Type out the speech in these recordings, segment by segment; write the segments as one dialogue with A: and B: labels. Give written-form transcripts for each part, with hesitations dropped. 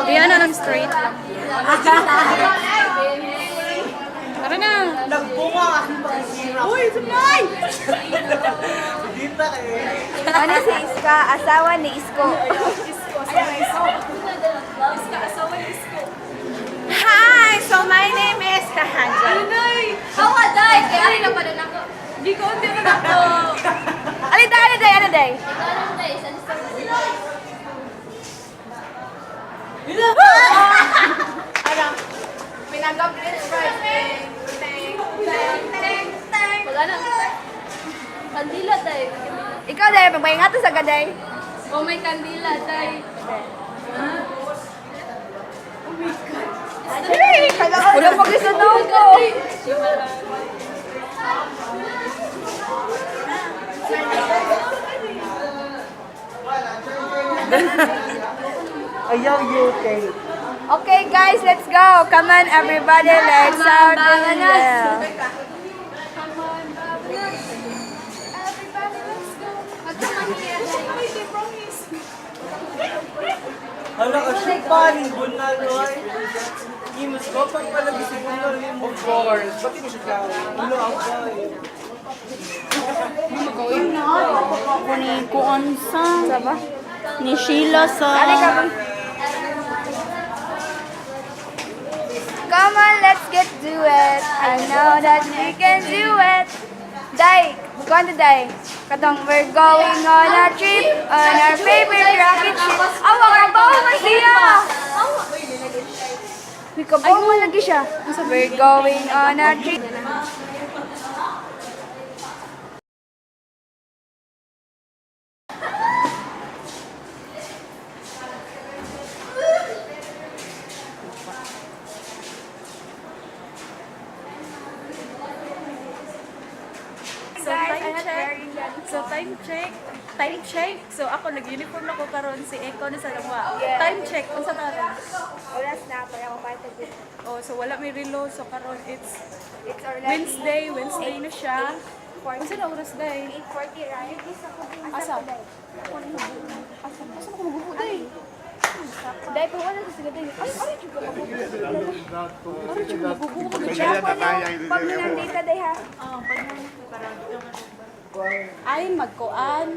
A: Diyan na lang, straight lang. Tara na.
B: Nagbunga ang aking paghihirap.
A: Uy, sumay!
B: Dita eh.
C: Ano si Iska? Asawa ni Isko.
A: Iska, asawa ni Isko.
C: Hi! So my name is Kahanja.
A: Ay,
D: Awa, day! Kaya rin na pala nako.
A: Di ko, hindi na ako.
C: Ano day? Ano day? Ano day?
D: Ikaw lang, day. Sa lista Wala na. Kandila, day.
C: Ikaw day, magpahinga to sa gaday.
D: Oh, may kandila, day.
C: Hey, wala pa gusto ko.
B: Ayaw, UK.
C: Okay guys, let's go. Come on everybody, let's sound the bell.
A: Everybody, let's go. Magkamahiya. Ay, promise.
B: Hala ka, siya pa ni Bunal, oy. Imus ko, pag palagi si Bunal, mo. Of course. Ba't mo siya tao? Ulo ang boy.
E: Ako ni Kuan sa
C: Saba?
E: ni Sheila sa
C: Ano ka ba? Come on, let's get do it. I know that we can do it. Day, kuan to day. Katong we're going on a trip on our favorite rocket ship. Awa ka ba man siya? Uy, kabaw man lagi siya. We're going on a trip.
A: So time check. So time check. Time check. So ako nag-uniform na ko karon, si Eko na sa dangwa.
C: Yeah.
A: Time check unsa ta karon?
C: Oras na para ko pa.
A: Oh, so wala may relo. So karon it's
C: It's already
A: Wednesday, Wednesday na siya. Unsa na oras day?
C: 8:40, right?
A: Asa? Asa? Asa mo magubo day?
C: Dahil pa wala sa sila day. Ay, ay, juga magubo.
A: Aron jud magubo ko siya.
C: Pag nandita day ha.
A: Oh, pag ay magkuan.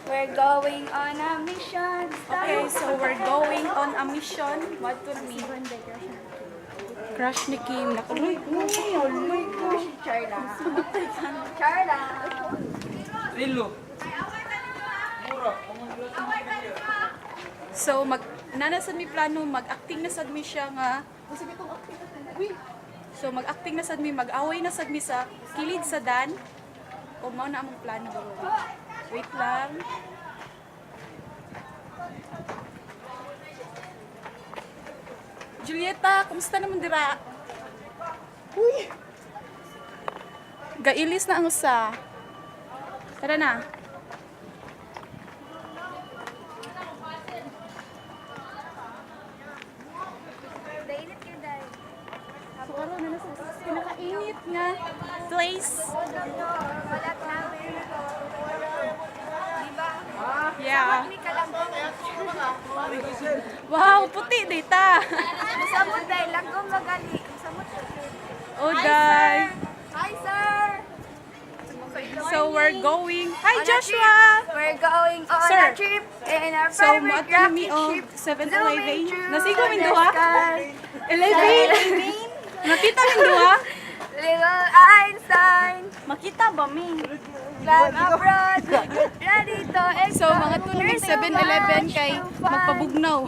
C: We're going on a mission.
A: Okay, so we're going on a mission. What to me? Crush ni Kim. Nakuloy.
C: Oh my gosh, Charla. Charla.
B: Rilo.
A: So mag nana sad mi plano mag-acting na sad mi siya nga. Unsa bitong acting? Uy. So mag-acting na sad mi, mag-away na sad mi sa kilid sa dan. O mao na among plano. Wait lang. Julieta, kumusta naman dira? Uy. Gailis na ang usa. Tara na.
C: Dainit kayo day.
A: So karon na nasa pinakainit nga place.
C: Wala namin. Diba?
A: Yeah.
C: May kalambong.
A: Wow, puti dita.
C: Samot day, langgong magali. Samot.
A: Oh, guys.
C: Hi, sir.
A: So we're going. Hi,
C: On a
A: Joshua.
C: trip. We're going on
A: Sir.
C: a trip in our
A: So
C: favorite
A: moadto na mi
C: rocket
A: og
C: ship.
A: 7-Eleven.
C: Zooming through
A: Nasigo min
C: the
A: duha?
C: sky.
A: 11. Makita min duha?
C: Little Einstein,
E: Makita ba mi?
C: climb abroad, ready to
A: So mga tunog 7-Eleven kay magpabugnaw.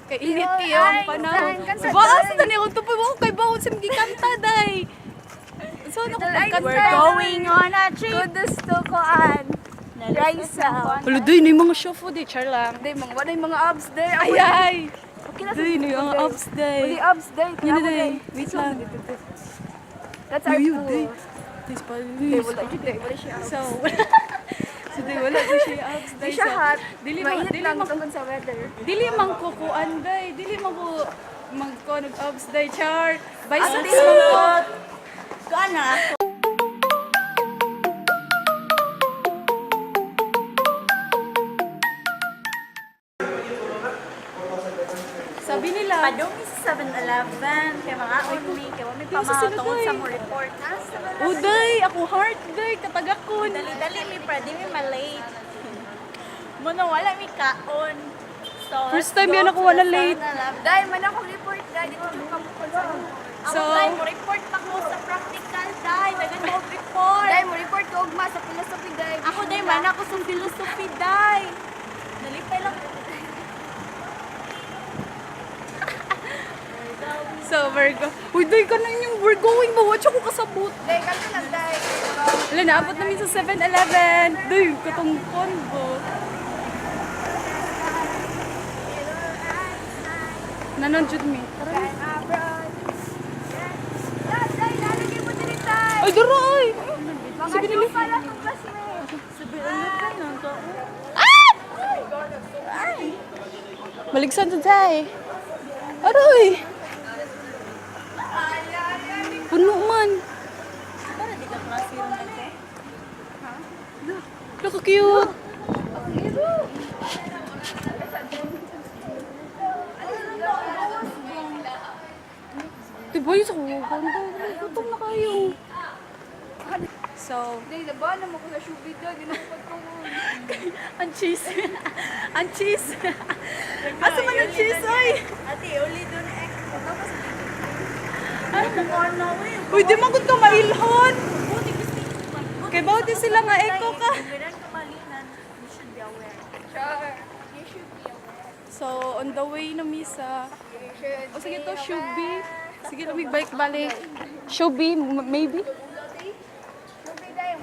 A: Kay init kayo ang panahon. Ba, sa tani akong tupoy mo kay bawon sa mga kanta day. So na ko pagkanta.
E: We're going on a trip.
C: Kudos to koan. Raisa.
A: Wala day na yung mga shofo day, char lang.
C: Day, mga wala yung mga abs day.
A: Ay ay.
C: Okay na sa
A: Day na yung mga abs day.
C: Wala abs day.
A: Yun na day. Wait lang.
C: That's our
A: Uy,
C: pool.
A: day. Day,
C: Day, wala jud day, wala siya abs.
A: So, so day, wala ko siya abs day.
C: Di siya
A: So,
C: hot.
A: Dili man,
C: Mainit
A: dili
C: lang
A: man,
C: tungkol sa weather.
A: dili man ko kuan day. Dili man ko magko nag abs day char. Biceps man ko.
E: Kuan na ako.
A: Sabi nila.
E: Padung mi sa 7-Eleven. Kay mga mi. Kay wa mi
A: Di sa sila,
E: pamahal tungod sa
A: day.
E: mo report. Ah, 7-Eleven.
A: Uday, ako heart day, katagakon.
E: Dali-dali mi pra, di mi malate. Muna wala mi kaon. So,
A: First
E: let's
A: time
E: go
A: yan ako
E: to
A: wala
E: the
A: late.
E: 7-Eleven.
C: Day, man ako report, day. Di ko kamukol sa
E: Ako
A: So-
E: day, mo report pa ko sa practical day. Dagan mo og report.
C: Day, mo report ko ugma sa philosophy, day.
E: Ako day, man ako sa philosophy day. Nalipay lang.
A: So, we're go. Uy, day ka na yung we're going ba? Watch ako kasabot.
C: Day, kanto lang, day.
A: Wala, naabot namin sa 7-Eleven. Day, katong convo. Nanon jud mi. Tara na.
C: Abroad. Day, day, lalagay mo diri, tay.
A: Ay, duro ay.
C: Mga
A: Sabi nila.
C: shoe pala kung classmate.
E: 7-Eleven ang kaon.
A: Maligsan sa day. Aroy. Puno man.
E: Para di ka klase ron ako.
A: Look, cute. Diba yung sa gutom na kayo. So,
C: Day, labanan mo ko sa shoe day. Di na ko pagtungod.
A: ang cheese. Ang cheese. Asa man ang cheese, ay?
E: Ate, uli doon eh. Ay, ano eh.
A: Uy, di man gud ka mailhon.
E: Buti gusto
A: Kay bawti sila nga echo ka.
E: Kung kamalinan, you should be aware.
C: Sure. You should be aware.
A: So, on the way na misa.
C: You should
A: O sige to, should be. Sige, lamig bike balik. Should be, maybe.
C: Should be, day.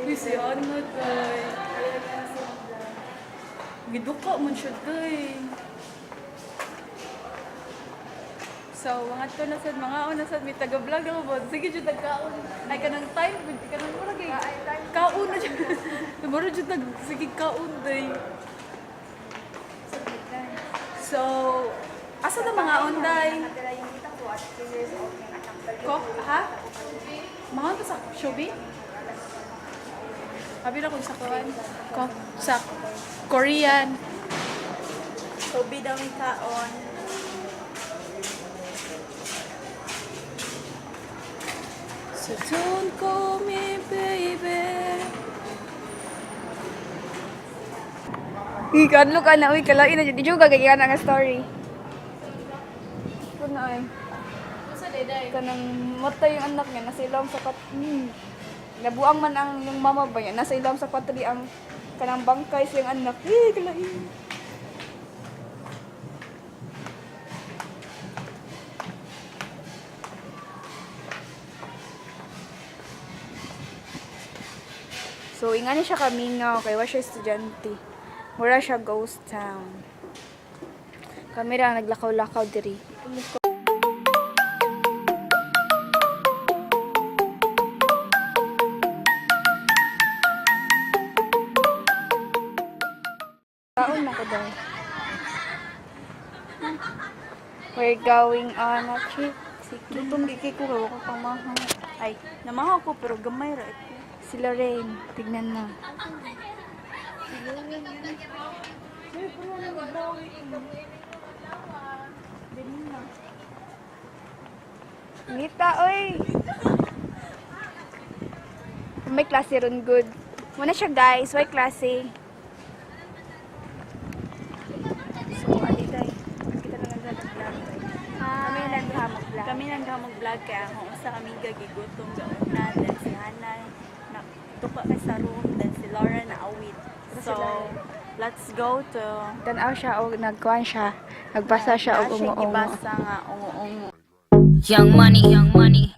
A: Uy, si ano, day. Giduka man siya, day. So, mga to na sad, mga na sad, may taga-vlog ako ba? Sige, jud nagkaon. Ay, kanang time, gud, kanang mura kay. Kaon na jud. Mura jud nag, sige, kaon, day. So, asa na mga onday?
C: Nakatira yung kita ko at 3 years old yung anak.
A: Kok, ha? Mga to sa Shobi? Abi na kung sa kuan. Kok, sa Korean.
E: Sobi daw yung kaon.
A: So don't call me baby.
C: Uy, kadlo ka na. Uy, kalain na. Di juga gagaya na nga story. Puno ay.
D: Usa day, day.
C: Kanang matay yung anak niya. Nasa ilawom sa kat... Nabuang man ang yung mama ba niya. Nasa ilawom sa patri ang kanang bangkay sa iyang anak. Eh, kalain. So, ingani siya kamingaw kay wa siya estudyante. Mura siya ghost town. Kami ra ang naglakaw-lakaw diri. Kaon na ko daw. We're going on a trip. Sige.
E: Gutom di ko kay ko pamahaw. Ay, namahaw ko pero gamay ra ko.
C: Si Lorraine, tignan mo. Ngita, oy! May klase ron good. Muna siya guys, may klase. So, adi tay. Kita na lang sa vlog. Kami lang duha mag-vlog.
E: Kami lang duha mag-vlog kaya kung usa kami gagigutom gauna then si Hana na tuka kay sa room then si Laura na awit. So, let's go to
C: Tanaw siya og nagkuan siya. Nagbasa siya og
E: Naa siya
C: ungo-ungo.
E: gibasa nga ungo-ungo.
F: Young money, young money.